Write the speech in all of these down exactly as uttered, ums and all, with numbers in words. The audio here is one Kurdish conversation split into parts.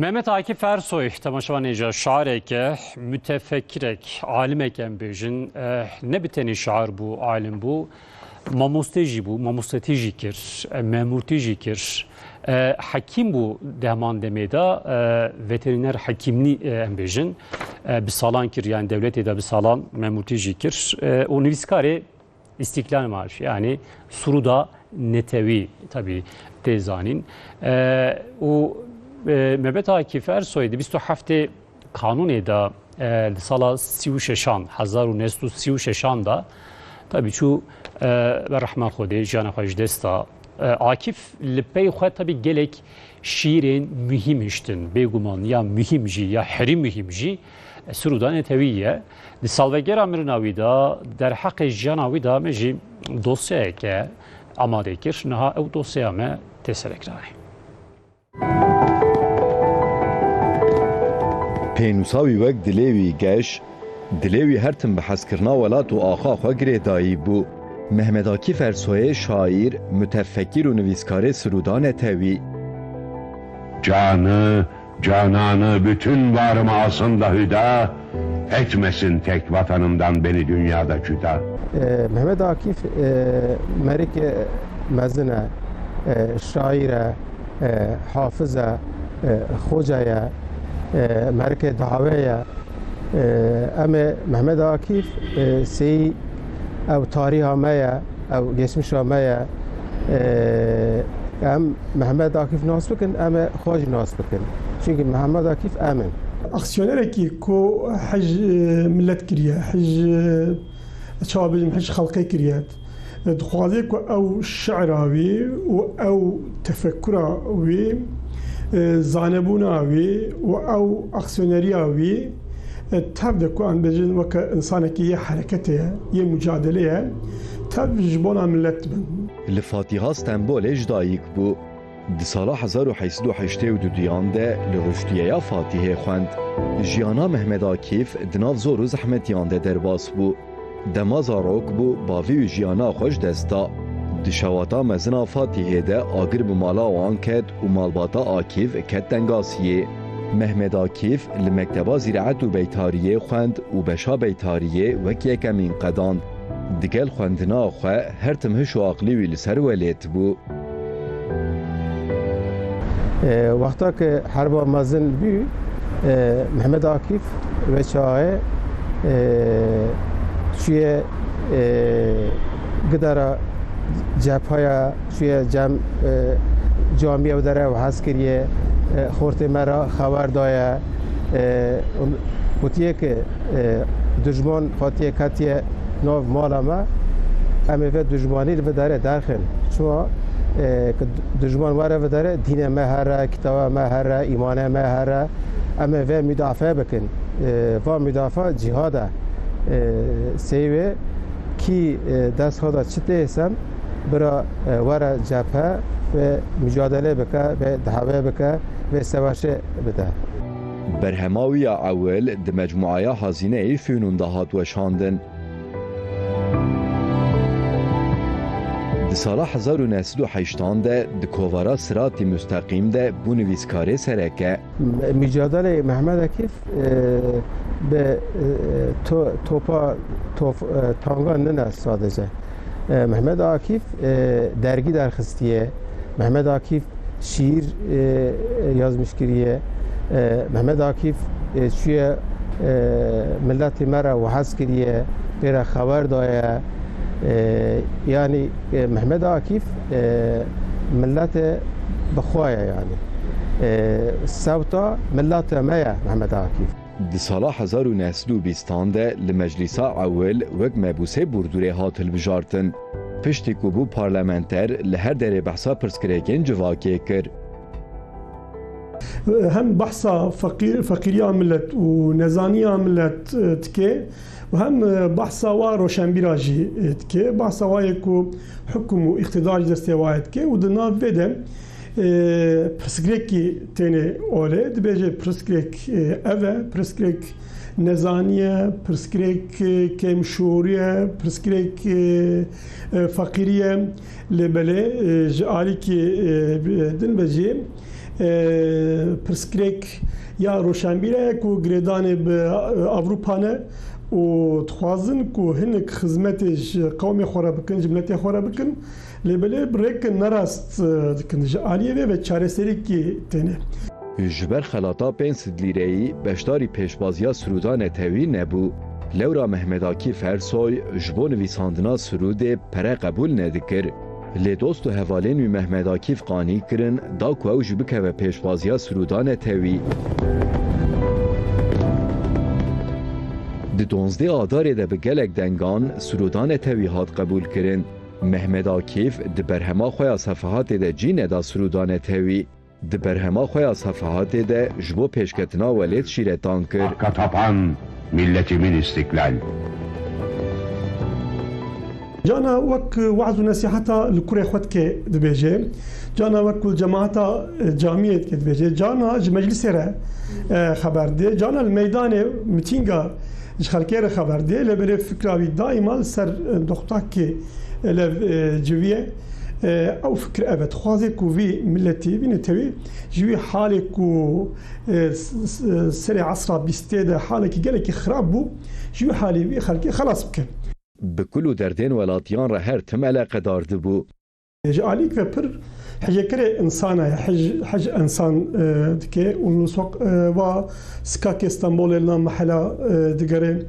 Mehmet Akif Ersoy, temaşevanê, şairek e, mütefekkirek, alimek em bêjin, eh, ne bi tenê şair bû, alim bû, mamoste jî bû, mamostetî jî kir, eh, memûrtî jî kir, eh, hekîm bû di heman demê de, eh, veteriner hekîmlî, eh, em bêjin, eh, bi salan kir, yani dewletê de bi salan memûrtî jî kir, eh, û nivîskarê Îstîklal Marş, yani Suruda Netewî, tabii tê zanîn. E, û, e, Mehmet Akif Ersoy di bîst û heftê Kanûnê de, e, di sala sî û şeşan, hezar û neh sed û sî û şeşan de, tabii çû, e, ve rehma Xwedê, jiyana xwe ji dest da. E, Akif li pey xwe tabii gelek şîîrên muhîm hiştin, bêguman ya muhîm jî, ya herî muhîm jî, e, Suruda Netewî ye. Di salvegera mirina wî de, derheqê jiyana wî de me jî dosyayeke amade kir. Niha ew dosyeya me tê serekirane. Pênûsa wî wek dilê wî geş, dilê wî her tim bi hezkirina welat û axa xwe girêdayî bû. Mehmet Akif Ersoyê şaîr, mütefekkir û nivîskarê Suruda Netewî. Canı, cananı, bütün varımı alsın da hüda, etmesin tek vatanımdan beni dünyada cüda. E, Mehmet Akif, e, merikê mezin e, e, şaîr e, e, hafiz e, e, xoca ye, e, merikê dawê ye. E, em ê Mehmet Akif, e, sêyî ew tariha me ye, ew geçmişa me ye. E, em Mehmet Akif nas bikin, em ê xwe jî nas bikin. Çünkü Mehmet Akif em in. Aksiyonerekî ku hij, e, millet kiriye, hij, e, çawa bêjim, hij xelqê kiriye. Dixwaze ku ew şi'ra wî û ew tefekkura wî, e, zanebûna wî û ew aksiyoneriya wî, e, tev de ku em bêjin weke insanekî yê hereketê ye, yê mucadelê ye, tev ji bona millet bin. Li Fatiha Stenbolê ji dayik bû. Di sala hezar û heyt sed û heştê û duduyan de li Ruştiyeya Fatihê xwend. Jiyana Mehmet Akif di nav zor û zehmetiyan de derbas bû. Dema zarok bû, bavî wî jiyana xwe ji dest da. Di şewata mezin a Fatihê de agir bi mala wan ket û malbata Akif ket tengasiyê. Mehmet Akif li Mekteba Zîraet û Beytariyê xwend û beşa beytariyê wek yekemîn qedand. Digel xwendina xwe her tim hiş û aqlî wî li ser welêt bû. E, wexta ke herba mezin bû, e, Mehmet Akif ve çaxê, e, çûye, e, gidara cephaya, çûye cem, e, camiye ve dere hez kiriye, e, xortê me ra xeber daye, e, gotiye ke, e, dijman hatiye ketiye nav mala me, em ê vê dijmanî li vê derê derxin. Çima, e, ku dijman were vê derê, dînê me here, kitaba me here, îmanê me here, em ê vê mudafaa bikin. E, va mudafaa cîhad e. E, sêwê kî, e, dest xwe da çi tê sem, bira, e, were cephe ve mucadele bike, ve dawê bike, ve sevaşê bide. Berhema wî ya ewil di Mecmuaya Hazîneyê Fünûn de hat weşandin. Di sala hezar û neh sed û heştan de di kovara Siratî Musteqîm de bû nivîskarê sereke. Mücadele Mehmet Akif, e, bi, e, to-, topa, tof-, e, tanga nine sadece. E, Mehmet Akif, e, dergî derxistiye. Mehmet Akif şiir, e, yazmış kiriye. E, Mehmet Akif, e, çûye, e, miletê me re wehaz kiriye, pê re xeber daye. E, yani, e, Mehmet Akif, e, milete bi xwe ye yani. E, sewta milete me ye Mehmet Akif. Di sala hezar û neh sed û bîstan de li meclîsa ewil wek mebûsê Burdûrê hat hilbijartin. Piştî ku bû parlamenter, li her derê behsa pirsgirêkên civakê kir. Hem behsa feqîr-, feqîriya milet û nezaniya milet, e, dike û hem, e, behsa wa roşenbîra jî, e, dike. Behsa wa yê ku hukm û îqtidar ji destê wa dike û di nav vê de, e, pirsgirêkî têne olê. Dibêje pirsgirêk, e, ev e, pirsgirêk nezanî ye, pirsgirêk, e, kêmşorî ye, pirsgirêk, e, e, feqîrî ye. Lê belê, e, ji alîkî, e, din ve jî, E, pirsgirêk ya roşenbîre ye ku girêdanê bi, e, Ewropa ne û dixwazin ku hinek xizmetê ji qewmê xwe re bikin, ji miletê xwe re bikin. Lê belê bi rêkin nerast, e, dikin. Ji aliyê vê ve çareserîkî têne. Ji ber xelata pênc sed lîreyî beşdarî pêşbaziya Sirûda Netewî nebû. Lewra Mehmet Akîf Ersoy ji bo nivîsandina sirûdê pere qebûl nedikir. Lê dost û hevalên wî Mehmet Akîf qanî kirin, da ku ew jî bikeve pêşbaziya Sirûda Netewî. Di duwazdeh Adarê de bi gelek dengan Sirûda Netewî hat qebûlkirin. Mehmet Akîf di berhema xwe ya Sefahatê de cî neda Sirûda Netewî. Di berhema xwe ya Sefahatê de ji bo pêşketina welêt şîretan kir. Hakka tapan milletimin istiklal. Cana wek we'z û nesîheta li kurê xwe dike dibêje. Cana wek ku li cemaeta, e, camiyê dike dibêje. Cana ji meclisê re, e, xeber dê. Cana li meydanê mitînga ji xelkê re xeber dê. Lê belê fikra wî daîma li ser, e, doxtakê, e, lev, e, civî ye. E, ew fikir ev e. Dixwaze ku vî miletî, vî netewî ji wî halê ku, e, s-, s-, serê esra bîstê de halekî gelekî xirab bû, ji wî halê vî xelkê xelas bike. Bi kul û derdên welatiyan re her tim eleqedar dibû. Ji alîk ve pir hicêkerê insana ye, hij, hij insan, e, dike û li soq, e, va sikakê Stenbolê li nav mehela, e, digere.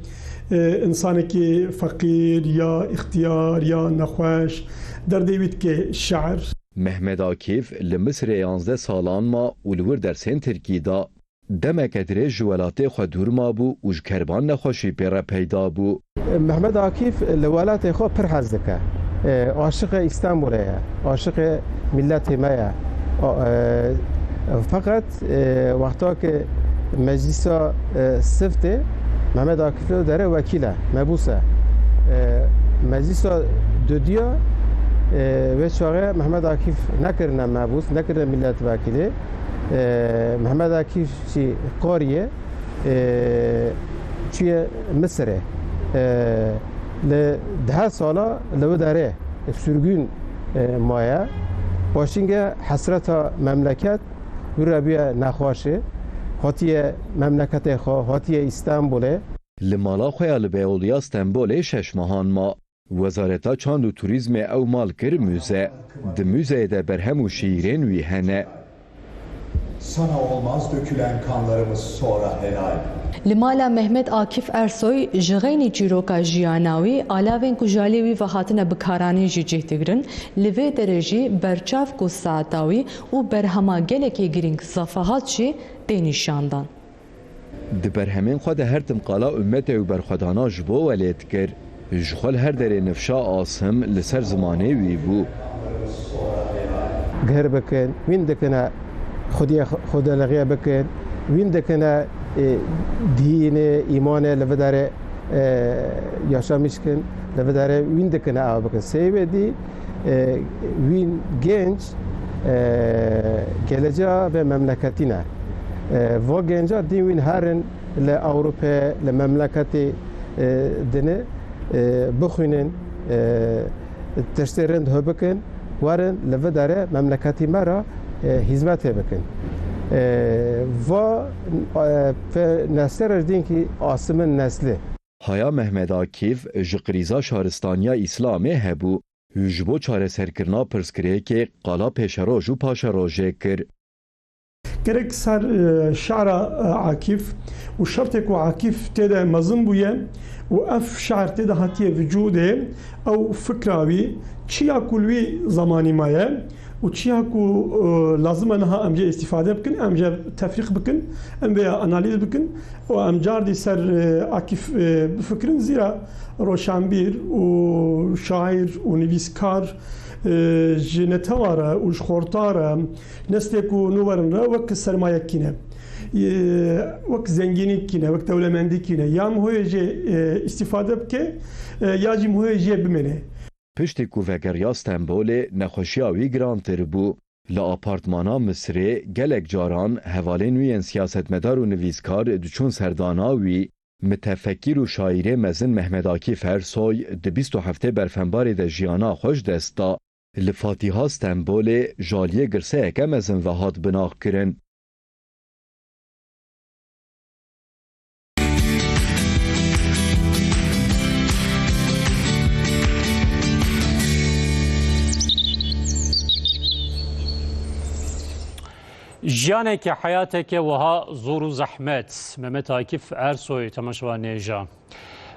E, insanekî feqîr ya îxtiyar ya nexweş, derdê wî dike şe'ir. Mehmet Akîf li Misirê yanzdeh salan ma û li wir dersên tirkî da. Demeke dirêj ji welatê xwe dûr mabû û ji kerban nexweşî pê re peyda bû. Mehmet Akîf li welatê xwe pir hez dike. E, aşiqê Îstanbulê ye, aşiqê miletê me ye. A, e, feqet, e, wexta ke meclisa, e, siftê, Mehmet Akîf li dere wekîl e, mebûs e. E, meclisa dudiya, e, wê çaxê Mehmet Akîf nekirine mebûs, nekirine milletvekîlê. E, Mehmet Akîf jî qarî ye, e, çûye Misirê. E, li deh sala li wî derê sürgün, e, maye. Paşînge hesreta memleket wî re bûye nexweşê. Hatiye memleketê xwe, hatiye Îstanbulê. Li mala xwe ya li Beyoğluya Stenbolê şeş mehan ma. Wezareta Çand û Turîzmê ew mal kir muze. Di muzeyê de berhem û şîîrên wî hene. Sana olmaz dökülen kanlarımız sonra helal. Li mala Mehmet Akîf Ersoy ji xeynî çîroka jiyana wî, alavên ku ji alî wî ve hatine bikaranîn jî cih digirin. Li vê derê jî berçav ku saeta wî û berhema gelekî girîng Sefahat jî tê nîşandan. Di berhemên xwe de her tim qala ummetê û berxwedana ji bo welêt kir. Ji xwe li her derê nifşa Asim li ser zimanê wî bû. Gir bikin, wîn dikine xwediyê xwe, xwedelexiye bikin, wîn dikine, e, dînê, îmanê li vê derê, e, yaşamîş kin, li vê derê wîn dikine ew bikin. Sêwê dî, e, wîn genç, e, geleceya vê memleketî ne. E, va genca dîn wîn herin li Ewropê, li memleketê, e, dine, e, bixwînin, e, tiştê rind hû bikin, werin li vê derê memleketî me re, e, hîzmetê bikin. E, va, e, pe-, neslê re dîn kî Asimin nesli. Haya Mehmet Akîf ji krîza şaristaniya Îslamê hebû. Ji bo çareserkirina pirsgirêkê qala pêşeroj û paşerojê kir. Gerek ser, e, şara, e, Akîf û şertê ku Akîf tê de mezin bûye û ev şar tê de hatiye vicûdê, ew fikra wî, çiya ku li wî zemanî maye û çiya ku, e, lazim e niha em jê îstîfade bikin, em jê tefrîq bikin, em vê ya analîz bikin û em cardî ser, e, Akîf, e, bifikirin, zîra roşanbîr û şaîr û nivîskar, e, ji netewa re û ji xorta re, neslê ku nû werin re wek sermayekî ne. E, wek zengînîkî ne, wek dewlemendîkî ne. Ya mihûyê jê, e, îstîfade bike, e, ya jî mihûyê jê bimêne. Piştî ku vegeriya Stenbolê, nexweşiya wî girantir bû. Li apartmana Misirê gelek caran hevalên wî yên siyasetmedar û nivîskar diçûn serdana wî. Mitefekîr û şaîrê mezin Mehmet Akîf Ersoy di bîst û heftê berfembarê de jiyana xwe ji dest da. li Fatiha Stenbolê ji aliyê girseyeke mezin ve hat binaxkirin. Jiyaneke, heyateke wiha zor û zehmet. Mehmet Akif Ersoy, temaşevanên hêja.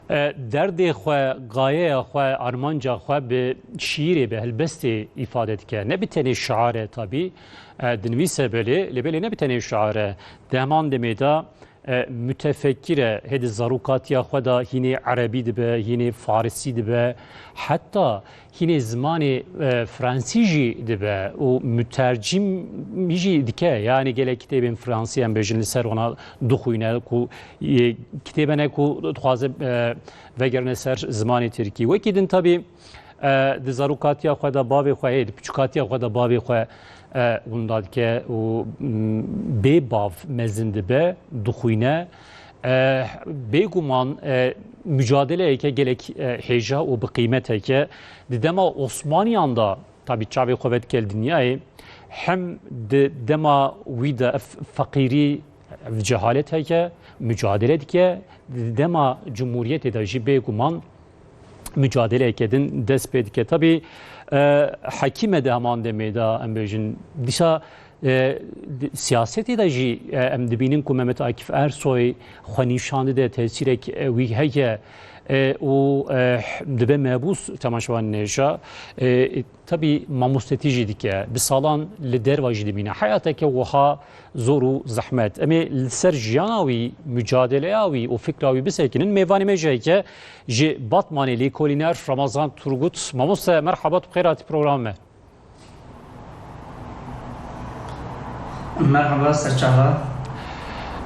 E, derdê xwe, gayeya xwe, armanca xwe bi şiîrê, bi helbestê îfade dike. Ne bi tenê şiar e tabî, e, dinivîse belê, lê belê ne bi tenê şiar e. Di heman demê de, e, mutefekkir e, hê di zarokatiya xwe de hînê erebî dibe, hînê farisî dibe, heta hînê zimanê, e, fransî jî dibe û mutercîm jî dike. Yanî gelek kitêbên fransî em bêjin li ser wana dixwîne ku, e, kitêbene ku dixwaze, e, vegerine ser zimanê tirkî. Wekî din tabî, e, di zarokatiya xwe de bavê xwe hê, di piçûkatiya xwe de bavê xwe, e, wenda dike û, m, bê bav mezin dibe, dixwîne. E, bêguman, e, mucadeleyeke gelek, e, hêja û bi qîmeteke di dema Osmaniyan de, tabî çavê xwe vedike li dinyayê, hem di dema wî de ev feqîrî, ev cehalet heke, mucadele dike, di dema Cumhuriyetê de jî bêguman mucadeleyeke din dest pê dike. Tabî, e, hekîm e di heman demê de, em bêjin. Dîsa, e, di, siyasetê de jî, e, em dibînin ku Mehmet Akif Ersoy xwe nîşan dide, tesîrek, e, wî heye, e, û, e, dibe mebûs temaşevanên hêja. E, tabî mamostetî jî dike. Bi salan li derva jî dimîne. Heyateke wiha zor û zehmet. Em ê li ser jiyana wî, mucadeleya wî û fikra wî bisekinin. Mêvanê me jî heke ji Batmanê lêkolîner Ramazan Turgut. Mamoste, merhaba, tu bi xêr hatî programa me. Merhaba, serçava.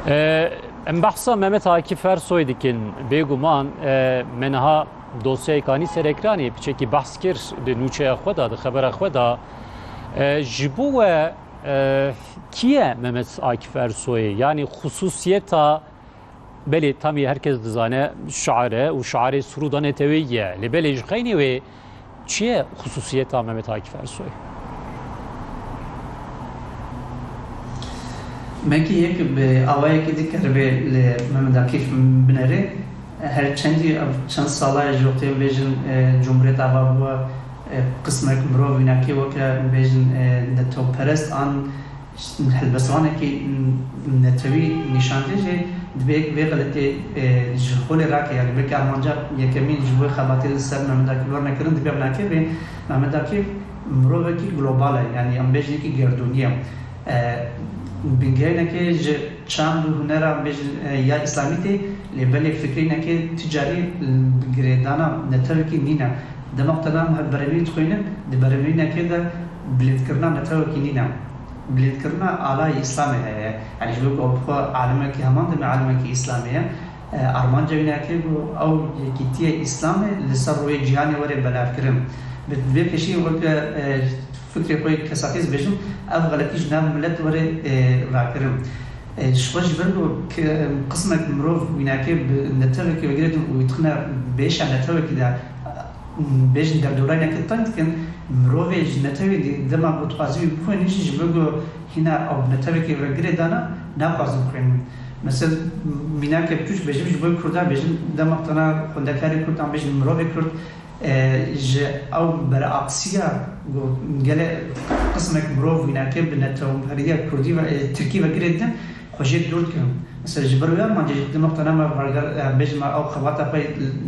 Ee, em behsa Mehmet Akif Ersoy dikin. Bêguman, e, me niha dosyayê kanî ser ekranê, piçekî behs kir di nûçeya xwe de, di xebera xwe de. E, ji bo we, e, kî ye Mehmet Akif Ersoyê? Yanî xusûsiyeta, belê, tamî her kes dizane şair e û şairê sirûda neteweyî ye. Lê belê ji xeynî wê çi ye xusûsiyeta Mehmet Akif Ersoy? Mekî yek bi awayekî dikeribê li Mehmet Akif binêrê. Her çendî ev çend sala ye ji wextê bêjin, e, Cumhuriyet ava bû, e, qismek mirov wînakê weke bêjin, e, netewperest an helbestvanekî netewî nîşan dê jî, divê vê xeletê, e, ji holê rake, yanî weke armanca yekemîn ji bo xebatê li ser Mehmet Akif wernekirin, divê ev nake bê. Mehmet Akif mirovekî global e, yanî em bêjin yekî gerdûnî ye. E, bingehê neke ji çand û hunera, em bêjin, e, ya îslamîtê, lê belê fikrê neke ti carî, e, girêdana netewekî nîne. Demek te de em hev berhemî dixwînin, di berhemînekê de bilindkirina netewekî nîne. Bilindkirina alayê Îslamê heye. Yanî ji bo ku ew bi xwe alimekî heman demê alimekî Îslamê ye. E, armanca wî neke ku ew yekîtiya Îslamê li ser rûyê cîhanê were belavkirin. Bi vê pêşî weke, e, fikrê xwe yê kesatî ez bêjim, ev xeletî ji nav milet were, e, rakirin. E, ji xwe ji ber ku ki, qismek mirov wînakê bi netewekî ve girêdin û wî dixine bêşa netewekî de, bêjin derdorayîneke teng dikin, mirovê ji netewê dî dema ku dixwaze wî bixwîne jî ji ber ku hîna ew bi netewekê ve girêdana, naxwazin bixwînin. Mesela mînake biçûk bêjim, ji bo Kurdan bêjim, dema tena xwendekarê Kurd an bêjin mirovê Kurd, e, ji ew bereqsiya ku gelek qismek mirov wînakê bi netewheriya Kurdî ve, e, Tirkî ve girêdin, xwe jê dûr dikin. Mesela ji ber wê armancê jî di nokta me, me barger, e, bêjim me ew xebata xwe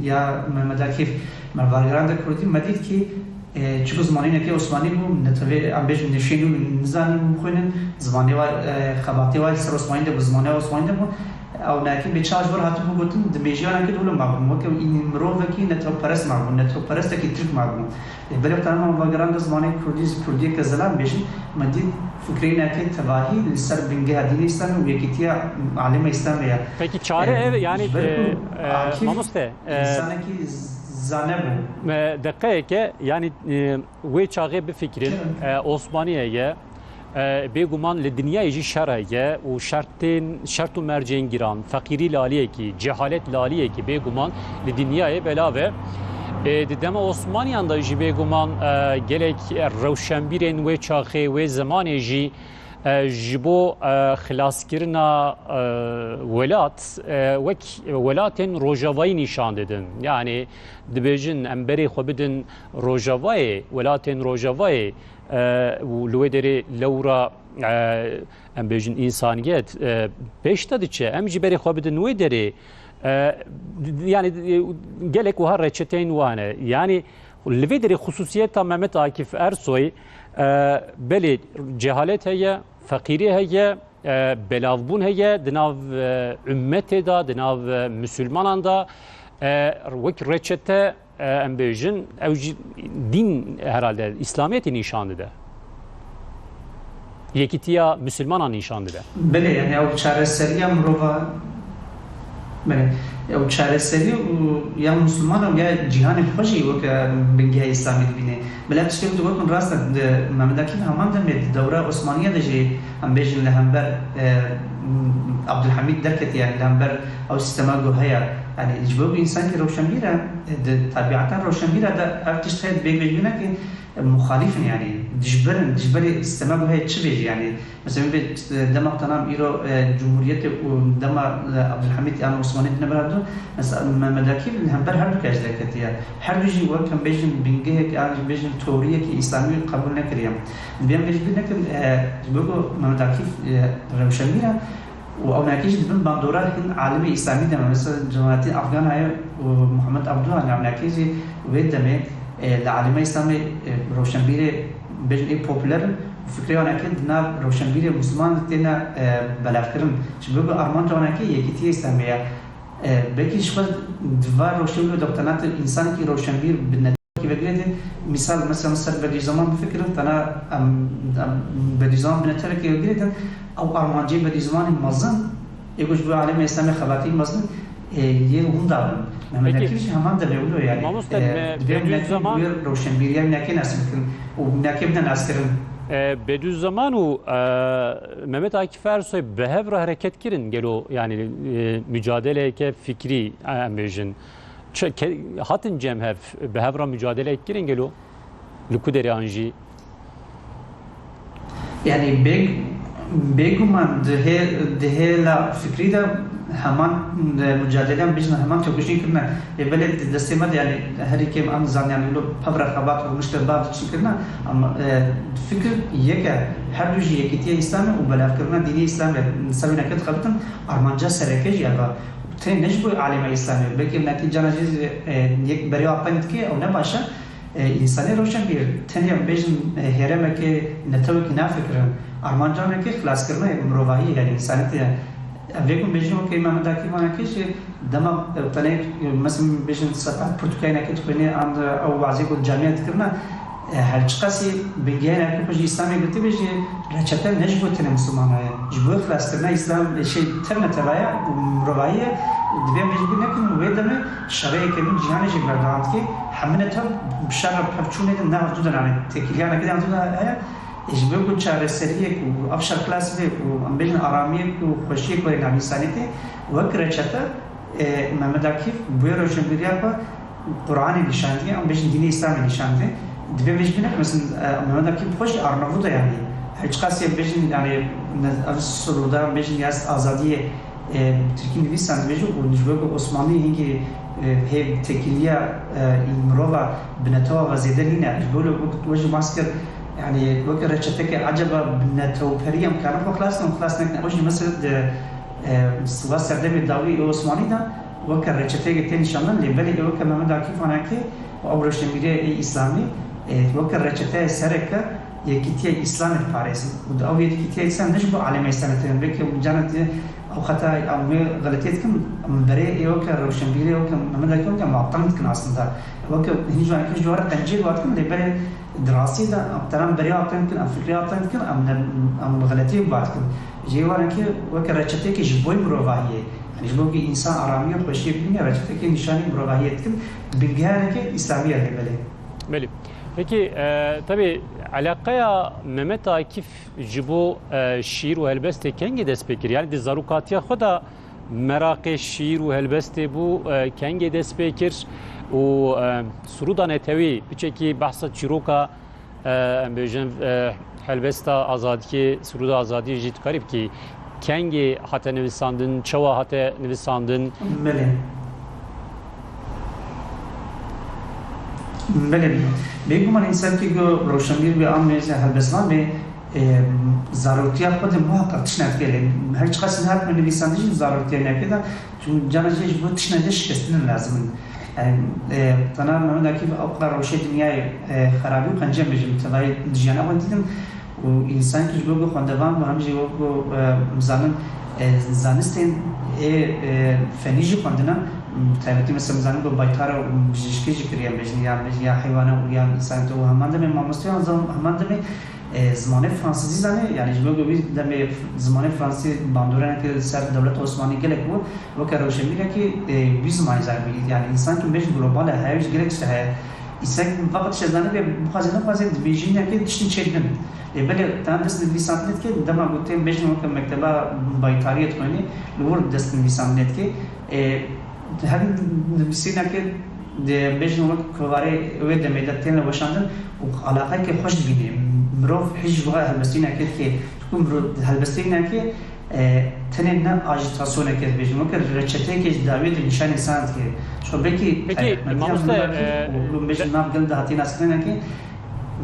ya Mehmet Akif me bargerand Kurdî me dît kî, e, çiku zimanîneke Osmanî bû, netewê, em bêjin nifşên wî nizanî bixwînin, zimanê wa, e, xebatê wa li ser Osmanî de bû, zimanê wa Osmanî de bû. Ew nake bê çawa ji vir hatibû gotin, di mêjiyaneke dewle mabûn. Weke mirovekî netewperest mabûn, netewperestekî Tirk mabûn. Lê belê tanema vegerandin zimanê Kurdî, ji Kurdiyeke zelal bêjin, me dît fikreyîneke tevahî li ser bingeha dînê Îslamê û yekîtiya alema Îslamê ye. Pekî çare Em, ev, yanî, ji ber ku e, e, Akîf mamoste, e, însanekî zane bû. Me deqeyeke, yanî, e, wê çaxê bifikirin, Çi? e, Osmaniye ye, e, bêguman li dinyayê jî şer heye û şertên, şert û mercên giran, feqîrî li aliyekî, cehalet li aliyekî bêguman li dinyayê belav e. E, di dema Osmaniyan de jî bêguman, e, gelek rewşenbîrên wê çaxê, wê zemanê jî, e, ji bo, e, xilaskirina, e, welat, e, wek welatên Rojavayî nîşan didin. Yanî dibêjin, em berê xwe bidin Rojavayê, welatên Rojavayê, e, û li wê derê lewra, e, em bêjin, însaniyet, e, pêş de diçe. Em jî berê xwe bidin wê derê. E, d-, d-, yanî, e, gelek wiha reçeteyên wan e. Yanî li vê derê xusûsiyeta Mehmet Akif Ersoy, e, belê cehalet heye, feqîrî heye, e, belavbûn heye di nav, e, ummetê de, di nav, e, misilmanan de, e, wek reçete, e, em bêjin, ew jî dîn herhalde, îslamiyetê nîşan dide. Yekîtiya misilmanan nîşan dide. Belê, yani ew çareseriya mirova, belê, ew çareseriya û ya misilmanan û ya cîhanê xwe jî weke bingehê îslamî dibîne. Bila tiştê ku tu gotin rast e, di Mehmet Akîf heman demê di dewra Osmaniye de jî, em bêjin, li hember, e, Abdulhamîd derketiye, li hember ew sîstema ku heye. Yani ji bo ku însankî rewşenbîr e, di tebiatan rewşenbîra de ev tişt heye, dibê bêjbî neke, muxalîf in, yani dijber in, dijberê sîstema ku heye çi bêjî, yani. Mesela, min bê, e, dema tanam îro, e, Cumhuriyetê û dema, e, Abdulhamîd yan Osmanî dine beraber, mesela, Mehmet Akîf li hember her du keç derketiye. Her du jî wek, em bêjin, bingehek, yan jî bêjin, teoriyekî îslamî qebûl nekiriye. Dibê em bêjin, bîr nekin, e, ji bo ku Mehmet Akîf, e, rewşenbîr e û ew nekê jî di bin bandora hin alimê îslamî de me. Mesela, Cemaletîn Afgan heye û Muhammed Abdû hene, ew nekê jî wê demê, e, li alîma îslamê, e, rewşenbîrê, bêjin, ê populer in û fikrê wanekê di nav rewşenbîrê Misliman de têne, e, belavkirin. Ji bo ku armanca wanekê yekîtiya îslamê ye. E, belkî ji xwe di van rewşê wilo de tanate însanekî rewşenbîr bi netewekî vegirêdin. Mîsal, mesela, ser Bedîzzaman bifikirin, tena em, em Bedîzzaman bi netewekî vegirêdin, ew armancê Bedîzzamanê mezin, ê ku ji bo alîmê îslamê xebatî mezin, e, yên winda bin. Mehmet Peki, Akîf jî heman demê wilo, yani, mamoste, e, me dibê Bediüzzaman wê rewşenbîriya wî nekê nas bikin û nekê bide naskirin. E, Bediüzzaman û, e, Mehmet Akif Ersoy bi hev re hereket kirin gelo, yani, e, mücadeleyeke fikrî, e, em bêjin. Çi, ke-, hatin cem hev, bi hev re mücadele kirin gelo? Li ku derê an jî? Yani bê-, bêguman di hê-, di hêla fikrî de heman, e, mucadeleyan bêjin, heman têkoşîn kirine. Ê belê di destê me de, yani herî kêm em zanin, yani wilo pevre xebat û nişte bav çi kirine. Ama, e, fikir yek e, her du jî yekîtiya Îslamê û belavkirina dînê Îslamê, ser wî neket xebitin, armanca sereke jî ev e. Tenê ne ji bo alema Îslamê, belkî nekî cana jî, e, yek beriya xwe dike, ew ne baş e. E, însanê rewşenbîr, tenê em bêjin, e, hêremekê, netewekî nafikirin. Armancanekê xilaskirina mirovahiyê, yani însaniyetê ye. Ev vê ku bêjin, wekî Mehmet Akîf wanekê jî dema, e, tenê, e, mesela bêjin sefer pirtûkayê nekê dixwînê, an, e, ew wazê ku camiya dikirina, e, her çiqasî bingehê nekê xwe ji Îslamê girtibê jî, reçete ne ji bo tenê misilmana ye. Ji bo xilaskirina Îslam, e, şey, tev neteva ye û mirovahiyê ye. Divê em bêjin bîr nekin, wê demê şerê yekemîn cîhanê jî berdewam dike. Hemine tev bi şer re pevçûnê de ne hevdû de nane. Têkiliya nekê de hevdû de heye. Ji bo ku çareseriyek û ev şer xilas bibe û em bêjin aramiyek û xweşiyek were navê însaniyetê, wek reçete, e, Mehmet Akif bi wê rewşenbîriya xwe Quranê nîşan diye, em bêjin dînê Îslamê nîşan diye. Divê vê ji bîr neke, mesela, e, Mehmet Akif bi xwe jî Arnavût e, yanî her çiqas em bêjin, yanî, ne-, ev sirûda em bêjin ya azadiyê, e, bi tirkî nivîsan dibêje û ji bo ku Osmanlî hingî, e, hê têkiliya, e, mirova bi netewa ve zêde nîne. Ji bo wek we jî behs kir, yanî weke reçeteke eceba bi netewperî em karin xwe xilas nekin, xilas nekin. Ew jî mesela di, e, siwa serdemê dawî ê Osmanlî de weke reçeteyeke tê nîşandan, lê belê ê weke Mehmet Akif Anakê û ew rewşenbîriya ê Îslamî, e, weke reçeteyê sereke yekîtiya Îslamê diparêzin. Û di ew yekîtiya Îslam ne ji bo alema Îslamê tê, belkî em cana dî ew xeta em wê xeletiyê dikin, em berê ê weke rewşenbîrê, weke Mehmet Akî, weke mateng dikin aslında. Weke hîn ji wan, hîn ji wan re qenciyê dikin, lê berê di rastî de em teran berê hatine dikin, em fikrê hatine dikin, em ne, em xeletiyê bi wan dikin. Jê wan ki weke reçeteyekê ji bo mirovahiyê. Yanî ji bo ku însan aramiyê û xweşiyê bibîne, reçeteyekê nîşanî mirovahiyê dikin. Bingehaneke Îslamî ye lê belê. Belê. Peki, e, tabii, eleqeya Mehmet Akif ji bo, e, şiir û helbestê kengê dest pê kir? Yani di zarokatiya xwe de Meraqê şîîr û helbestê bû, e, kengê dest pê kir û, e, sirûda netewî piçekî behsa çîroka, e, em bêjin, e, helbesta azadiyê, sirûda azadiyê jî dikarî bikî. Kengê hate nivîsandin, çawa hate nivîsandin? Belê. Belê. Bêguman însankî ku rewşenbîr be an mêze helbestvan be, e, zaroktiya xwe de muhakkak tişt nedikê lê. Her çiqas hatime nivîsandin jî zaroktiya nekê de. Çunku cana jê ji bo tiştine de şikestin lazim in. Yani, e, tena Mehmet Akif ew qedar rewşê dinyayê, e, xerabî û qenciyê bêjim, tevayê jiyana xwe dîtin û însan ki ji bo ku xwendevan bû, hem jî wek ku, e, zanin, e, zanistên ê, e, fenî jî xwendine, taybetî mesela zanin ku baytara û bijîşkê jî kiriye bêjin, ya, ya heywana û ya însan û heman demê mamoste, heman demê E, zimanê fransizî zanê, yani ji bo ku wî demê zimanê fransî bandoreyeke ser dewleta Osmanî gelek bû, weke rewşenbîrekî, e, wî zimanî zanî, yani însan ki mej global e, heye wî ji gelek tiştê heye. Însan ki veqet tiştê zanî bê, bixwaze nexwaze, dibê jînekê tiştên çêdibin. E, belê, tena dest nivîsandinê dike, dema ku tê bêjin weke mekteba baytariyê dixwînî, li wir dest nivîsandinê dike. E, her nivîsînekê Di bêjin wek kovarê wê demê de tên weşandin û alaqeyeke xweş dibînê. Mirov hîç wiha helbestînekê dike. Çunku mirov helbestînekê, e, tenê ne ajîtasyonekê dibêjin, weke reçeteyekê ji dawiyê de nîşanî însan dike. Ji xwe belkî Peki, taybetmendiya mamoste, mirov e, û bêjin de- nav gel de hatiye naskirinekê.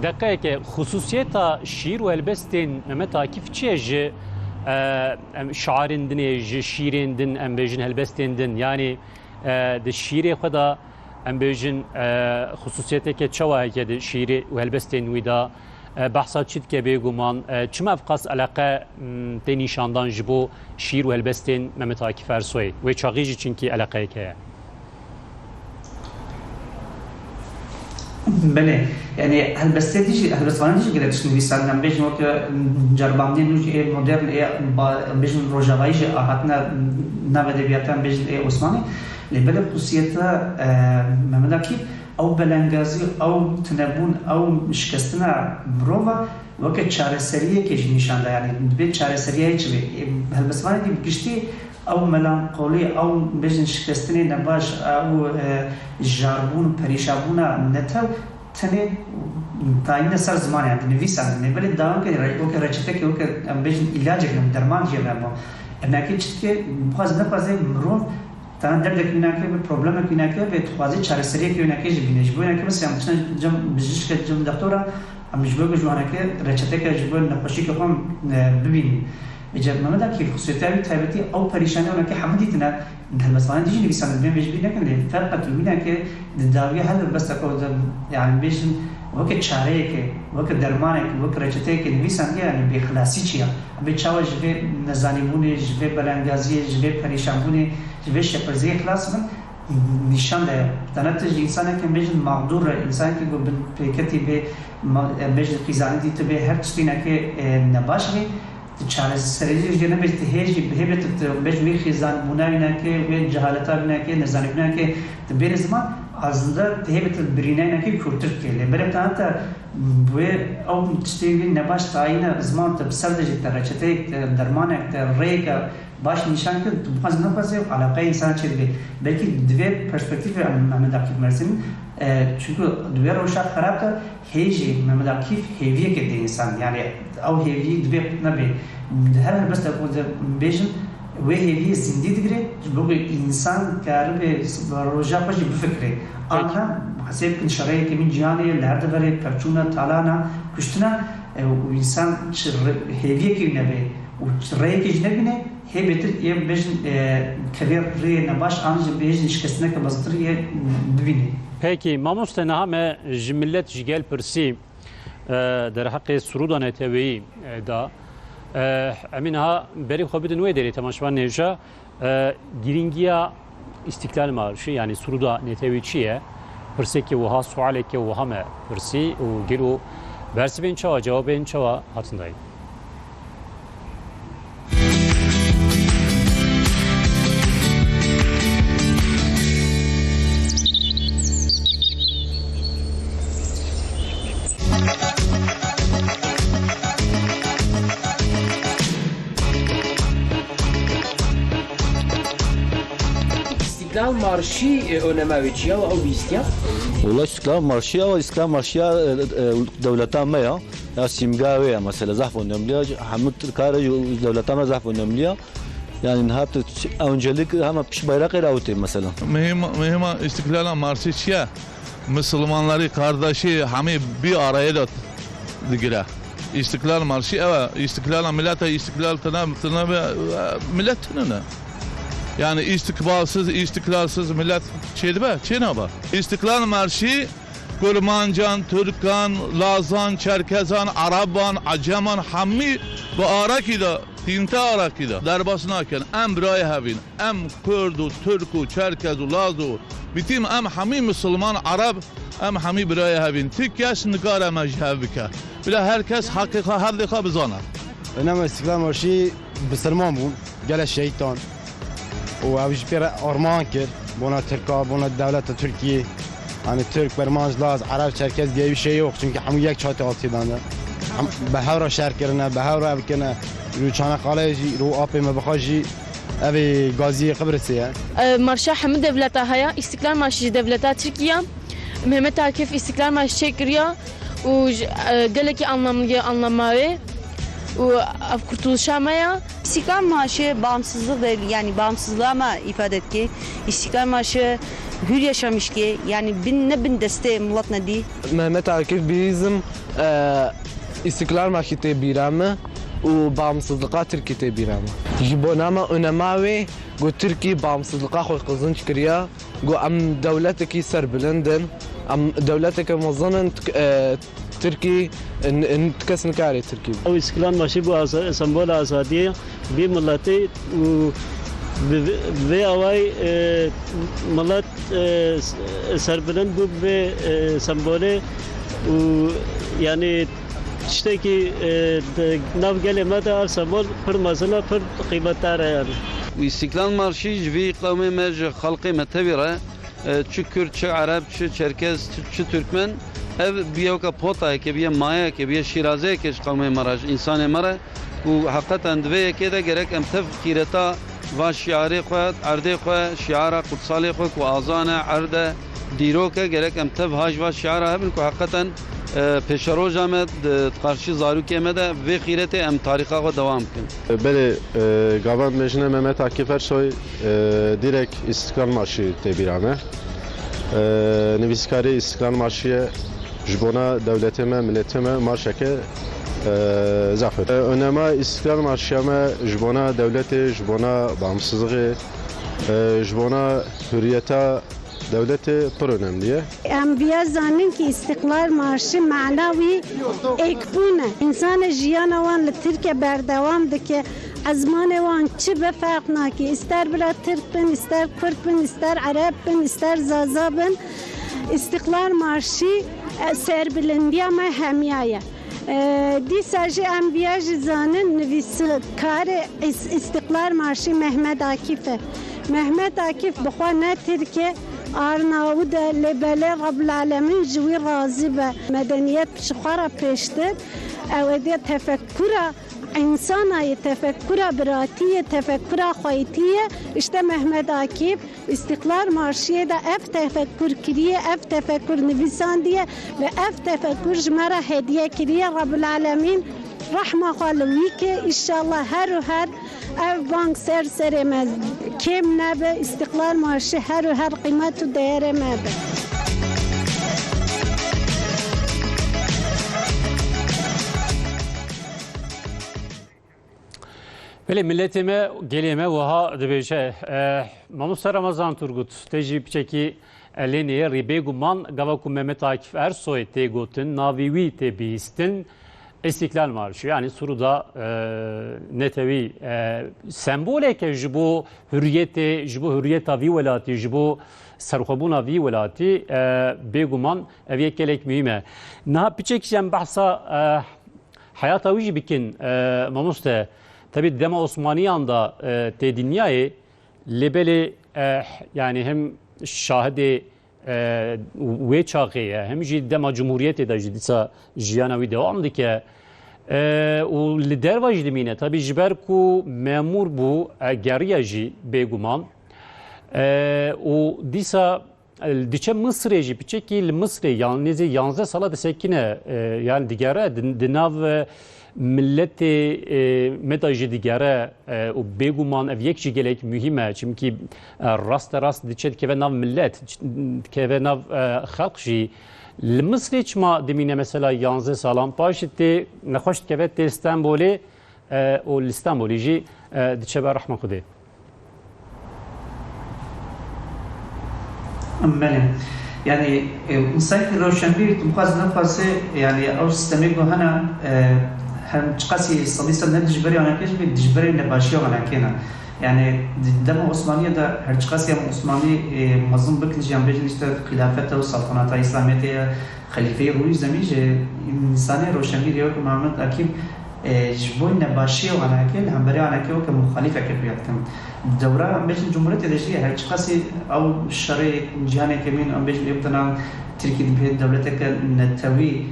Deqeyeke, xusûsiyeta şîîr û helbestên Mehmet Akif çi ye ji, e, em, şiarên din ê, ji şîrên din, em bêjin helbestên din? Yanî, e, di şîrê xwe de, em bêjin, e, xusûsiyeteke çawa heke di şîrê û helbestên wî de, e, behsa çi dike bêguman, e, çima ev qas eleqe, m, tê nîşandan ji bo şîr û helbestên Mehmet Akif Ersoyê? Wê çaxî jî çinkî eleqeyek heye. Belê. Yani helbestê dî jî, helbestvanê dî jî gelek tişt nivîsandin. Em bêjin weke ceribandinên nû jî ê modern, ê ba-, em bêjin rojavayî jî hatine nav edebiyata, em bêjin ê Osmanî. Lê belê xusûsiyeta, e, Mehmet Akîf, ew belengazî, ew tunebûn, ew şikestina mirova weke çareseriyekê jî nîşan da. Yani dibê çareseriyayê çi bê? E, helbestvanê dî bi giştî ew melankolî, ew bêjin şikestinê nebaş, ew, e, jarbûn û perîşanbûna netew tenê tayîne ser zimanê, yani di nivîsan de. Lê belê dawiyeke re-, weke reçeteke, weke em bêjin îlacek ne, derman jê re bo. Em nake çi dike, bixwaze nexwaze mirov tena derdek wî nake, bir problemek wî nake, vê dixwaze çareseriyeke wî nake jî bîne. Ji bo wî nake mesela em çine cem bijîşke, cem doktora, em ji bo ku ji waneke reçeteke ji bo nexweşîke xwe, e, bibînin. Îca Mehmet Akîf xusûsiyeta wî taybetî ew perîşanî weke hemû dîtine, helbestvanê dî jî nivîsandin, bên vê ji bîr nekin, lê ferqek li wî neke di dawiya her helbesteke de, yani bêjin weke çareyeke, weke dermaneke, weke reçeteyeke nivîsandiye, yani bêxilasî çi ya? Em bê çawa ji vê nezanîbûnê, ji vê belengaziyê, ji vê perîşanbûnê, ji vê şepirzeyê xilas bin? Nîşan de, tena tu ji însaneke bêjin mexdûr re, însanekî ku bin pêketî bê, ma-, em bêjin xîzanî dî tu bê, her tiştîneke, e, nebaş bê, tu çareserî jê nebê, tu hê jî, bi hê bê tu, tu bêjin wî xîzanbûna wî neke, wê cehaleta wî neke, nezanîbûna wî neke, tu bêrî ziman, aslında tu hê bê tu birînayîneke kûrtir dike. Lê belê tena te wê ew tiştê wî nebaş tayîne ziman, tu bi ser de jî te reçeteyek, te dermanek, te rêyeke baş nîşan kir, tu bixwazî nexwazî alaqeya însan çêdibe. Belkî di vê perspektîfê em Mehmet Akif Mersin, e, çunku di vê rewşa xerab de hê jî Mehmet Akif hêviyeke dê însan. Yani ew hêviyî divê qut nebe. Di her helbestek xwe de bêjin, wê hêviyê zindî digire, ji bo ku însan karibe roja xwe jî bifikire. Peki. Ana hesê bikin şerê yekemîn cîhanê, li her deverê pevçûna, talana, kuştina, e, û însan çi re-, hêviyekî nebe û çi rêyekî jî nebîne, hê bêtir yê bêjin, e, kevê rê nebaş an jî bêjin şikestineke mezintir yê bibînî. Pekî, mamoste, niha me ji millet, ji gel pirsî, e, derheqê sirûda neteweyî, e, da. E, em ê niha berê xwe bidin wê derê, temaşevan nêja. E, girîngiya Îstîklal Marşî, yanî sirûda netewî çi ye? Pirsekê wiha, sualeke wiha me pirsî û gelo bersivên çawa, cewabên çawa hatin dayîn? Îstiklal Marşî, e, onema wê çi ya, ew bihîstiya? Wela Îstiklal Marşî ya, Îstiklal Marşî ya, e, e, dewleta me ya. Ya sîmgeya wê ya mesela, zehf önemli ya. Hemû Tirka re, dewleta me zehf önemli ya. Yani niha tu, öncelik hema piş bayrağı re ew tê mesela. Mühim, mühim Îstiklal Marşî çi ya? Misilmanlarî, kardeşî hemî bir araya da digire. Îstiklal Marşî ew e. Îstiklala millet e, îstiklal tine, tine be, e, millet tine ne? Yani istikbalsiz, îstiklalsiz millet çêdibe, çênabe. Îstiklal Marşî Kurmancan, Türkan, Lazan, Çerkezan, Araban, Aceman hemî bi arakî de, tînte arakî de derbas nakin. Em birayê hevîn. Em Kurd û Tirk û Çerkez û Laz û bitîm em hemî Misilman, Ereb, em hemî birayê hevîn. Ti kes nikare me ji hev bike. Bila her kes heqê xwe, hevdê xwe bizane. Enema Îstiklal Marşî bisilman bûn, gelek şehîd dan. Û ew jî pê re armağan kir. Bona Tirka, bona dewleta Tirkiyê. Hani Tirk, Kurmanc, Laz, Ereb, Çerkez diye bir şey yok. Çünkü hemû yek çatı altı dan. Hem bi hev re şer kirine, bi hev re ev kirine. Rû Çanakkale jî, rû apê me bixwe jî, ev ê gaziyê Qibrisê ye. E, marşa hemû dewleta heye, Îstiklal Marşî ji dewleta Tirkiye. Mehmet Akif Îstiklal Marşî çêkiriye û ji, e, gelekî anlamlı ye, anlama wê û ev kurtuluşa me ya. İstiklal Marşı bağımsızlık ve, yani bağımsızlığa mı ifade etti? İstiklal Marşı hür yaşamış ki, yani bin, ne bin desteği millet ne di? Mehmet Akif bizim, e, İstiklal Marşı tê bîra me û bağımsızlığa Tirkî tê bîra me. Ji bona me önema wê ku Tirkî bağımsızlığa xwe qizanc kiriya. Got, em dewletekî serbilind in, em dewleteke mezin in, tik-, e, Tirkî, n-, n-, kes nikare Tirkî. Ew Îstiklal Marşî bû aza-, sembola azadiyê vê miletê û bi vê, vê awayî, e, milet, e, s-, serbilind bû bi vê, e, sembolê û, yanî, tiştekî, e, di nav gelê me de ev sembol pir mezin e, pir qîmetdar e, yanî. Îstiklal Marşî ji vî qewmê me, ji xelkê me tevî re, e, çi Kurd, çi Ereb, çi Çerkez, çi, çi Türkmen, ev bûye weke potayeke, bûye mayeyeke, bûye şîrazeyeke ji qewmê me re, ji însanê me re, ku heqeten di vê yekê de gerek em tev xîreta va şiarê xwe, erdê xwe, şiara qutsalê xwe ku azan e, erd e, dîrok e, gerek em tev ha ji va şiara hebin ku heqeten, e, pêşeroja me di, di qarşî zarokê me de vê xîretê em tarîxa xwe dewam bikin. Belê, e, gava em dibêjine Mehmet Akif Ersoy, e, direkt İstiklal Marşı tê bîra me. E, nivîskarê İstiklal Marşı ye. Ji bona dewletê me, miletê me marşeke, e, zaf e. E, önema Îstiklal Marşiya me ji bona dewletê, ji bona bağımsızlığı, e, ji bona hürriyeta dewletê pir önemli ye. Em viya zanin ki İstiklal Marşı mana wî êkbûn e. Însanê jiyana wan li Tirkiye berdewam dike. Ezmanê wan çi be ferq nake. Îster bila Tirk bin, îster Kurd bin, îster Ereb bin, îster Zaza bin. İstiklal Marşı, e, serbilindiya me hemiya ye. E, dîsa jî em viya jî zanin, nivîskarê Îs-, Îstiklal Marşı Mehmet Akif e. Mehmet Akif bi xwe ne Tirk e, Arnavut e, lê belê Rebbul Alemin ji wî razî be. Medeniyet ji xwe re pêştir, ew ê diye tefekkura însana ye, tefekkura biratî ye, tefekkura xweytî ye. İşte Mehmet Akif, İstiklal Marşiyê de ev tefekkur kiriye, ev tefekkur nivîsandiye ve ev tefekkur ji me re hediye kiriye. Rabbul Alemin rehma xwe li wî ke, înşallah her û her ev bang ser serê me kêm nebe, İstiklal Marşı her û her qîmet û değerê me be. Belê, miletê me, gelê me wiha dibêje. Eh, mamoste Ramazan Turgut, te jî piçekî elê neyê rî. Bêguman gava ku Mehmet Akif Ersoy tê gotin, navê wî tê bihîstin, Îstiklal Marşı, yanî sûrûda, eh, netewî, eh, semboleke ji bo hurriyetê, ji bo hurriyeta vî welatî, ji bo serxwebûna vî welatî, eh, bêguman ev yek gelek muhîm e. Niha piçekî jî em behsa, eh, Heyata wî jî bikin, e, mamoste. Tebî dema Osmaniyan de, e, tê dinyayê, lê belê, e, yanî hem şahidê, e, wê çaxê ye, hem jî dema Cumhuriyetê de jî dîsa jiyana wî dewam dike. E, û li derva jî dimîne. Tebî ji ber ku memûr bû, e, geriya jî bêguman. E, û dîsa, e, diçe Misirê jî, piçekî li Misirê, yan nêzî yanzdeh sala disekine, e, yani digere, di, di nav, e, milletê, e, me de jî digere, e, û bêguman ev yek jî gelek muhîm e, çimkî, e, raste rast diçe dikeve nav millet, dikeve nav, e, xelq jî. Li Misirê çima dimîne mesela yanzdeh salan, paşê tê nexweş dikeve tê Stenbolê, e, û li Stenbolê jî, e, diçe ber rehma Xwedê. Belê. Yani, e, însankî rewşenbîr, tu bixwazî nexwazî, yani, ew sîstemê ku hene, e, her çiqasî sedî sed ne dijberê anakê jî bê, dijberê nebaşiya anakê ne. Yani, di dema Osmaniye de her çiqasî em Osmanî, e, mezin bikin jî, em bêjin işte xilafete û saltanata Îslamiyetê ye, xelîfeyê rûyî zemî jî, însanê rewşenbîr ye weke Mehmet Akîf, e, ji bo nebaşiyê û anakê, li hemberî anakê weke muxalîfeke xuya dikin. Di dewra, em bêjin, cumhuriyetê de jî her çiqasî ew şerê cîhanê kemîn, em bêjin, ê bi tena Tirkî dibê dewleteke netewî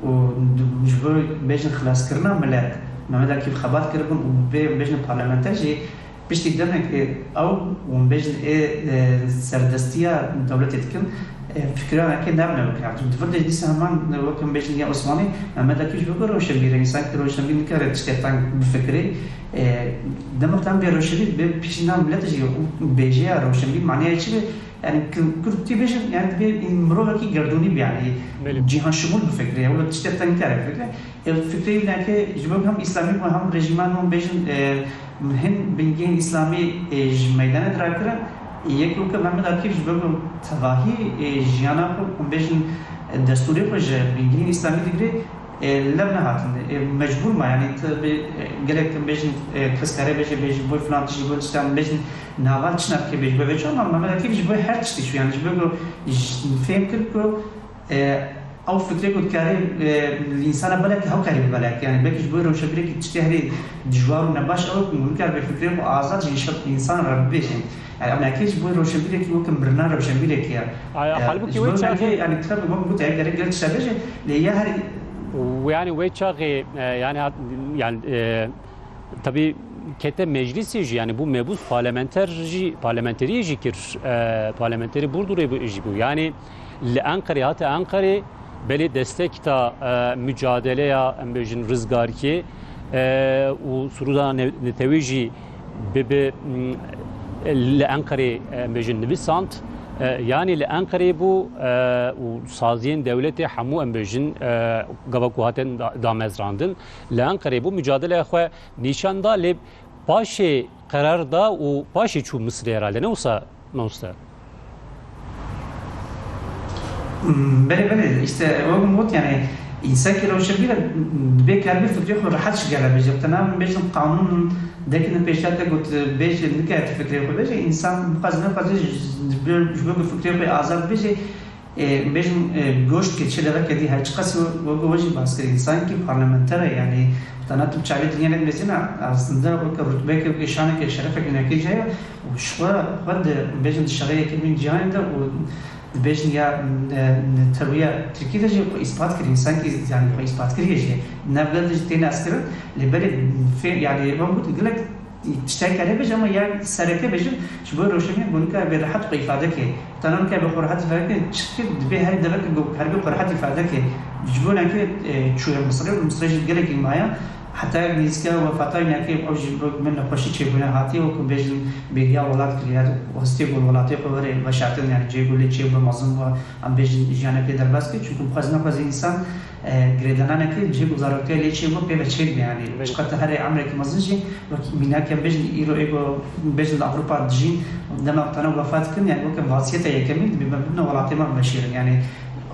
û di, ji bo, bêjin, xilaskirina milet, Mehmet Akîf xebat kiribûn û bê, bêjin, parlamenter jî, piştî demekê ew, hûn bêjin, ê, e, serdestiya dewletê dikin, e, fikranekê nebine weke ev. Di vir de dîsa heman, e, weke em bêjin ya Osmanî, Mehmet Akîf ji bo rewşenbîr e, însankî rewşenbîr nikare tiştê teng bifikirê. E, demek tam bê rewşenbîr, bê piştî nav milletê jî û bêjeya rewşenbîr manaya çi be? Yani, ku-, kurd tê bêjin, yani, dibê mirovekî gerdûnî be, yani, Belê. Cîhan şimûl bifikirê, ew tiştê teng nikare bifikirê. E, fikrê wî nake ji bo hem îslamî bû hem rejîman hûn bêjin, e, hin bingehên îslamî, e, ji meydanê dirakirin. Yek weke Mehmet Akîf ji bo tevahî, e, jiyana xwe hûn bêjin, e, destûrê xwe ji bingehên îslamî digire, e, lev nehatin. E, mecbûr ma, yani, tu bi, e, gelek hûn bêjin, e, kes kare bêje, bêjin, boy filan tişt, boy tiştan bêjin, naval çi navke bêje, bêje, ama Mehmet Akîf ji bo her tiştî çû, yani, ji bo ji-, fêm kir ku, e, ew fikrê ku dikarî, e, li însana belek hew karî bi belek. Yani belkî ji bo rewşenbîrekî tiştê herî dijwar û nebaş ew ku hûn nikare fikrê xwe azad ji înşa-, însan re bibêjin. Yani em nake ji bo rewşenbîrekî weke mirina rewşenbîrekî ye. Aya, E, halbûkî ji wê bo çaxê nake, yani kitap wek gote gerek gel tişta bêje, lê ya herî Û yani wê çaxê, e, yani hat-, yani, e, Tabii kete meclisê jî, yani bû mebûs parlamenter jî, parlamenteriyê jî kir, e, parlamenterê Burdurê bû, jî bû. Yani li Enqerê, hate Enqerê, belê destek da, e, mücadeleya, em bêjin, rizgarkê, e, û sirûda ne-, netewî jî bi, bi, m, li Enqerê, e, em bêjin, nivîsand. E, yani li Enqerê bû, e, û saziyên dewletê hemû, em bêjin, e, gava ku hatin da-, damezrandin. Li Enqerê bû, mücadeleya xwe nîşan da, lê paşê qerar da û paşê çû Misirê herhalde, ne wisa, mamoste? Belê, belê. İşte, wek min got, yani, însankî rewşenbîr e, dibê karibê fikrê xwe rehet ji gele bêje. Tena min bêjin qanûn dekine pêşiya te got, bêje, nikare tu fikrê xwe bêje. Însan bixwaze nexwaze ji, ji bo ku fikrê xwe azad bêje, e, bêjin, e, goşt ke çi deveke dî her çiqas we, we, we jî baskirî. Însankî parlamenter e, yani, tana tu çavê dinyayê mezin e, aslında weke rutbeke, weke şaneke, şerefeke nekê heye û ji xwe, xwe di, bêjin, di şerê yekemîn cîhanê de û dibêjin ya, e, tewiya Tirkî de jî xwe îspat kir, însankî, yani, xwe îspat kiriye jî. Navgel de jî tê naskirin, lê belê fê-, yani, wan got, gelek tiştek kare bêje, ama ya sereke bêjin, ji bo rewşenbîr bûnika bê rehet xwe îfade ke. Tana nika bê xwe rehet îfade ke, çi dibê her deveke ku her bê xwe rehet îfade ke. Ji bo neke, e, çûye Misirê, Misirê jî gelekî maya, heta nêzîka wefata wî neke, ew jî bo min nexweşî çêbûne hatiye, wekû bêjin bêriya welat kiriye, hestê ku welatê xwe were veşartin, yani cihê ku lê çêbû mezin bû, em bêjin jiyanekê derbas kir, çunku bixwazin nexwazin însan e, girêdananekê cihê ku zaroktiya lê çêbû pê ve çêdibe, yani. Belê. Çiqas tu herê emrekî mezin jî, wek mînak em bêjin, îro ê ku bêjin li Ewropa dijîn, dema ku tane wefat kirin, yani weke vasiyeta yekemîn dibê me bibine welatê me bimeşîrin. Yani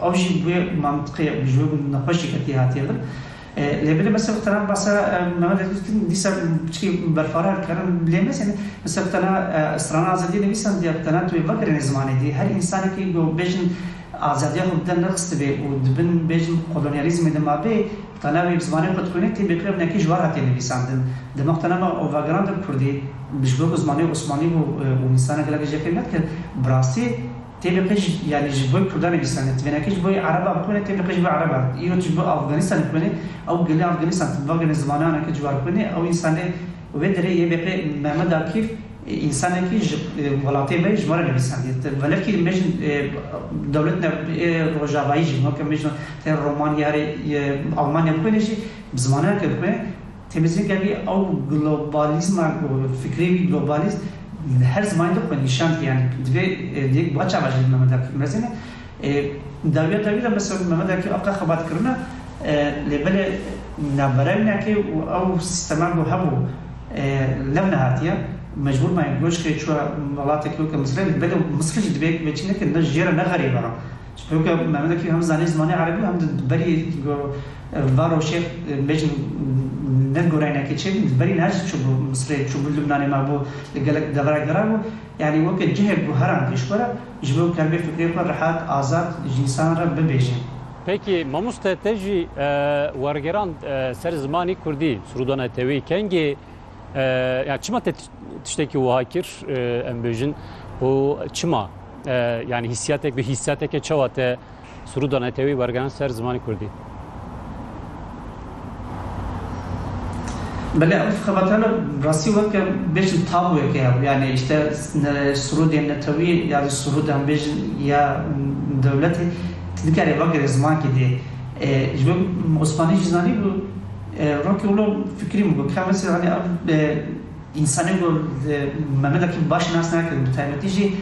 ew jî bi wê mantiqê, ji wê nexweşî ketî hatiye vir. E, lê belê mesela tena basa, e, Mehmet Akîf kirin, dîsa piçkî berfara dikarin lê mezin. Mesela tena, e, strana azadiyê nivîsandiye, tena tu yê vekirin zimanê dî. Her însanekî ku bêjin azadiya xwe bide nirxistibê û di bin bêjin kolonyalîzmê de mabê, tane wê bi zimanê xwe dixwîne, tê bêkirevnekê ji war hatiye nivîsandin. Demek tane me û vegerandin kurdî, ji bo ku zimanê osmanî bû, e, û însanek gelek jê fêm nedikir, bi rastî tê bêqê ji, yani ji bo kurdan nivîsandin. Vênekê ji bo ereba bixwîne, tê bêqê ji bo ereba. Îro tu ji bo Afganistanê dixwîne, ew gelê Afganistan, tu vegerî zimananeke ji war bixwîne, ew însanê wê derê yê bêqê Mehmet Akîf, Însanekî ji, e, welatê me ji me re nivîsandiye. Te-, velev kî bêjin, e, dewlet ne, e, rojavayî jî, weke bêjin te Romanya re, e, Almanya bixwîne jî, bi zimaneke bixwîne, tê mezin kevî ew globalîzma, fikrê wî globalîst her zimanî de xwe nîşan dike. Yani divê, e, yek baş çava jî Mehmet Akif mezin e. E, dawiya dawî de mesela Mehmet Akî ewqas xebat kirine, e, lê belê navbera wî neke û ew sîstema ku hebû, e, lev nehatiye, mecbûr me göç kir çûye welatekî weke Misirê, lê belê Misirê jî divê veçîne ke ne jê re ne xerîb e. Ji ber ku Mehmet Akî hem zanî zimanê erebî hem de berî ku, e, va rewşê, e, bêjin ne gorayîneke çêbû, berî niha jî çûbû Misirê, çûbû Lubnanê, mabû li gelek devera gera bû. Yani weke cihek guheran pêşwere ji bo keribê fikrê xwe rehat, azad ji însan re bibêje. Peki, mamoste, te jî, e, wergeran, e, ser zimanî kurdî, Sirûda Netewî, kengê, e, ya çima te tiş-, tiştekî wiha kir, e, em bêjin, û çima, e, yani hîssiyatek, bi hîssiyateke çawa te Sirûda Netewî wergeran ser zimanê kurdî? Belê ev xebata li rastî weke bêjin tabûyeke ye. Yani işte ne, sirûdên netewî ya sirûd em bêjin ya dewletê, tu nikarî vegirê zimankî dê. E, ji bo Osmanî jî zanî bû, e, rokî wilo fikrî min got. Ka mesela hani ev, e, Însanê ku li Mehmet Akîf baş nas nakin, bi taybetî jî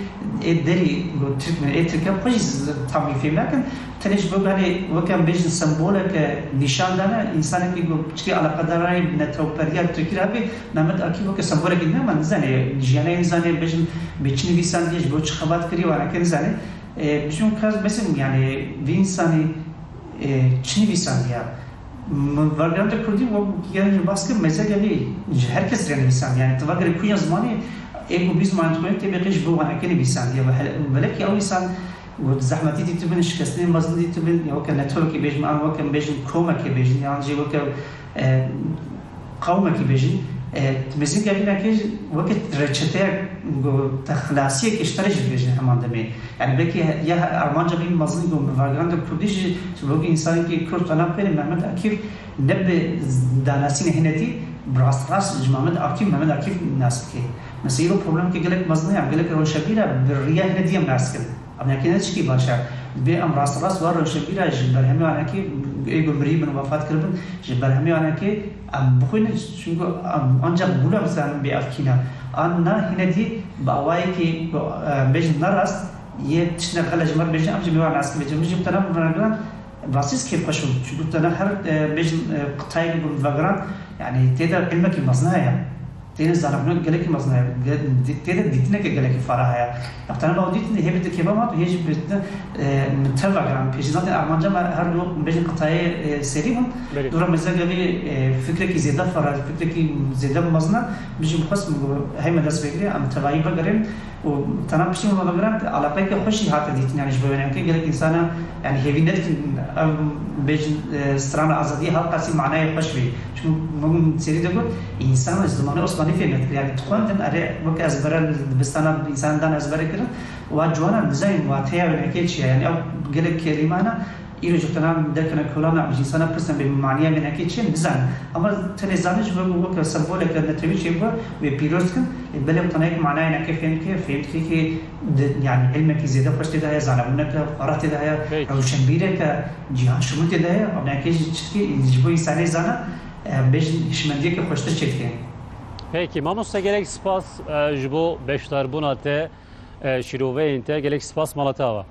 ê derî ku Tirk ne, ê Tirk e xwe jî z-, tam wî fêm nakin. Tenê ji bo, hani, weke em bêjin semboleke nîşan dane, însanekî ku piçkî eleqedarayê bi netewperiya Tirkî re hebe, Mehmet Akîf weke sembolekî nema, nizane, jiyana wî nizane, bêjin bê çi nivîsandiye, ji bo çi xebat kiriye, wana ke nizane. E, bijûn kas besim, yani, vî însanî, e, çi nivîsandiya? Min wergeranda kurdî wek gelek jî bas kir, mezek yanî ji her kes re nivîsand. Yani tu vegere kuya zimanê, ê ku bî zimanê xwe tê bê qî ji bo waneke nivîsandiye. Ve hele, belekî ew însan got zehmetî dîtibin, şikestinên mezin dîtibin, ya weke netewekê bêjin, an weke bêjin komekê bêjin, yan jî weke, e, qewmekî bêjin, e, tu mezin gelînekê jî weke reçeteyek, got, te xilasiyekê ji te re jî dibêjin heman demê. Yani belkî he-, ya he-, armanca bî mezin ku min vegerandin kurdî jî, ji bo ku însanekî kurd tena bêne Mehmet Akîf ne bi danasînê hinekî, bi rast rast ji Mehmet Akîf, Mehmet Akîf nas bike. Mesela îro problemekî gelek mezin e, gelek rewşenbîr e, bi riya hinekî em nas dikin. Em hinekî ne tişkî baş e. Dibê em rast rast wa rewşenbîra ji berhemê wanekî ê ku mirî bin, wefat kiribin, ji berhemê wanekî em bixwînin, çunku em ancak bûna bizanin bê ev kî ne. An na hinekî bi awayekî ku, e, bêjin ne rast, yê tiştine xele ji me re bêjin, em jî bê wan nas bêjin. Min jî tena vegeran, rastî kêfxweş bûm. Çunku tena her, e, bêjin, e, qitayekî ku min vegeran, yani tê de ilmekî mezin heye. Tê de zanebûnek gelekî mezin heye. Ge-, tê de dîtineke gelekî fara heye. Ev tena me ew dîtin, hê bi di kêfa ma tu hê jî bi, e, min tev vegeran. Pêşî zaten armanca me her du bêjin qitayê, e, serî bûn. Belê. Dûra mezin gelî, e, fikrekî zêde fara, fikrekî zêde mezin e. Min jî bixwest min got, hey me dest vegirê, em tevayî vegerin. Û tena piştî min vegeran, eleqeyeke xweş jî hate dîtin, yani ji bo wêneyeke gelek însana, yani hêvî nedikin, ev bêjin, e, strana azadiyê her qasî manayê xweş bî. Çimkî min serî de got, însan ji zimanê Osmanî fêm nedikir. Yani dixwendin, erê wek ezbere li dibistana însan dan ezbere kirin, wa ciwana nizanîn wateya wêneyekê çi ye. Yani ew gelek kelîmana, îro ji tena derkene kolana, ji însana pirsin bê maniya wênekê çi ye, nizanin. Ama tenê zanin ji bo weke semboleke netewî çêbû, wê pîroz dikin. Lê belê tenê yek manayê neke fêm dike, fêm dike ki di, yani ilmekî zêde xweş tê de heye, zanebûneke xweş tê de heye, Peki. rewşenbîreke cîhanşimûl tê de heye, ew neke jî çi dike, ji bo însanê zana, e, bêjin hişmendiyeke xweştir çêdike. Peki, mamoste gelek spas, e, ji bo beşdarbûna te, e, şîroveyên te, gelek spas mala te ava.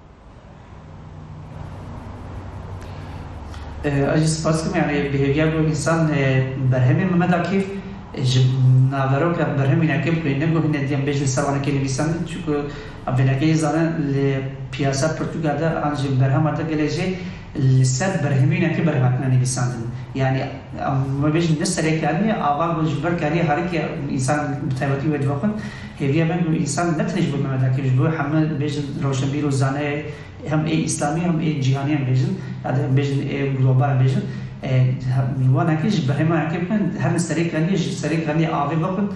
E, ez jî spas dikim, yani bi hêviya ku însan, e, berhemê Mehmet Akîf, e, ji naveroka berhemî neke bixwîne, ne ku hine diyan bêjin ser wanekê nivîsandin, çunku em vênekê jî zanin li piyasa pirtûka de an jî berhema de gelek jê li ser berhemî neke berhema tine nivîsandin. Yani em bêjin ne serê kaniyê, ava ku ji ber kaniyê herikê însan bi taybetî wê dibexwin, hêviya me ku însan ne tenê ji bo Mehmet Akîf, ji bo hemû bêjin rewşenbîr û zanayê, hem ê îslamî hem ê cîhanî em bêjin, ya da em bêjin ê global em bêjin, e, wanekê ji berhema wanekê bikin, her serê kaniyê ji serê kaniyê avê bixwin,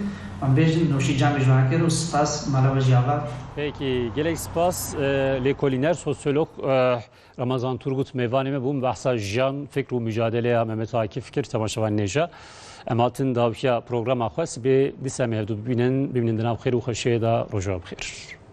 em bêjin noşî can bêjin wanekê û spas mala we jî ava. Peki, gelek spas, e, lêkolîner, sosyolog, e, Ramazan Turgut mêvanê me bû, behsa jiyan, fikr û mücadeleya Mehmet Akif kir, temaşevanên hêja. Em hatin dawiya programa xwe, sibê dîsa em hevdû bibînin, bimînin di nav xêr û xweşiyê de, roja we bi xêr.